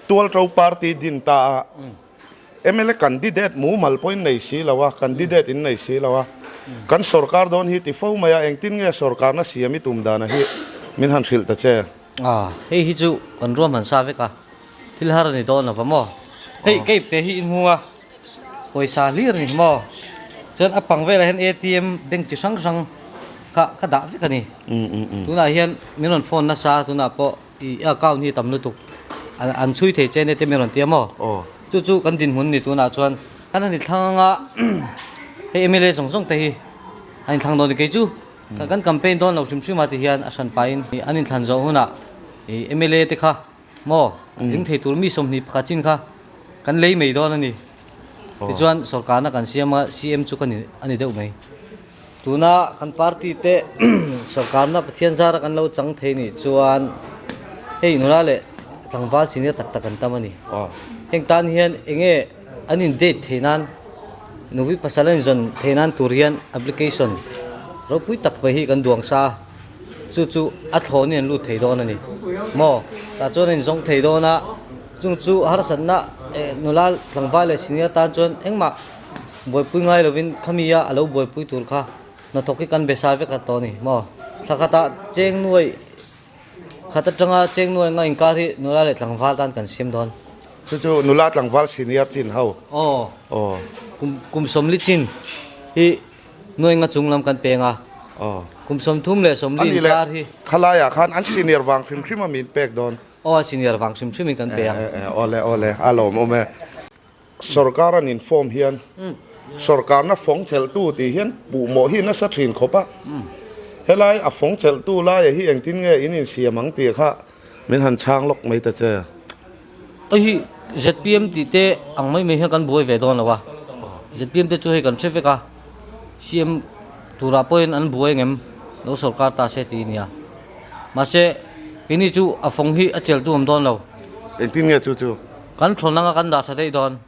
Tualṭo party din ta a, mla candidate mumal pawh in nei si lo a, candidate in nei si lo a, kan sorkar dawn hi ti fo mai a, engtin nge sorkarna siam i tum dana hi min han hrilh ta che? A, hei hi chu kan ruahman sa vek a, thil har a ni dawn lo va maw? Hei cape te hi in hmung a, pawisa hlir a ni maw? Chuan a pang velah hian atm bank chi hrang hrang kha ka dah vek a ni. Tunah hian min rawn phone nasa tunah pawh. I account hi tam lutuk an chhui thei che ania te min rawn ti a maw? Chu chu kan dinhmun ni tunah chuan kan han inthlang anga hei mla zawng zawng te hi an inthlang dawn ni kei chu kan campaign dawn lo hrim hrim a ti hian a hran pahin an inthlan zawh hunah i mla te kha maw ding thei tur mi 21 chin kha kan lei mai dawn a ni. Tichuan sorkarna kan siam a CM chu ka ni a ni deuh mai. Tuna kan party te sorkarna Pathian zara kan lo chang thei nih chuan hei nula leh tlangval senior tak tak an tam a ni. Heng tan hian enge an in date theih nan nupui pasal an inzawn theih nan tur hian application ropui tak mai hi kan duang sa a, chu chu a thlawnin an lut thei dawn a ni. Maw? Tah chuan an inzawng thei dawn a, chung chu harsatna nula tlangval leh senior tan chuan engmah Buaipui ngai lovin khamia a lo buaipui tur kha hnathawk hi kan be sai vek a tawh a ni maw? Thla khatah cheng nuai khat atanga cheng nuai nga inkar hi nula leh tlangval tan kan siam dawn. Chu chu nula tlangval senior chin ho. Aw. Aw. Kum kum 40 chin hi nuai nga chung lam kan peng a. Aw. Kum 30 leh 40 inkar hi. Khalaiah khan an senior vang hrim hrim a min pek dawn. Aw a senior vang hrim hrimin kan pe ang. Awle awle a lawmawm e. Sorkar an inform hian sorkarna fawng chelhtu tih hian puhmawh hi nasa thin khawp a, helai a fawng chelhtu laia hi engtin nge in insiam ang tih kha min han chhang lawk mai ta che. Hei hi zpm tih te ang mai mai hian kan buai ve dawn lo a, zpm te chu hei kan hre vek a, CM turah pawhin an buai ngem lo sorkar ta se tih a nia, mahse keini chu a fawng hi a chelhtu awm dawn lo. Engtin nge chu chu? Kan thlawn anga kan dah tha daih dawn.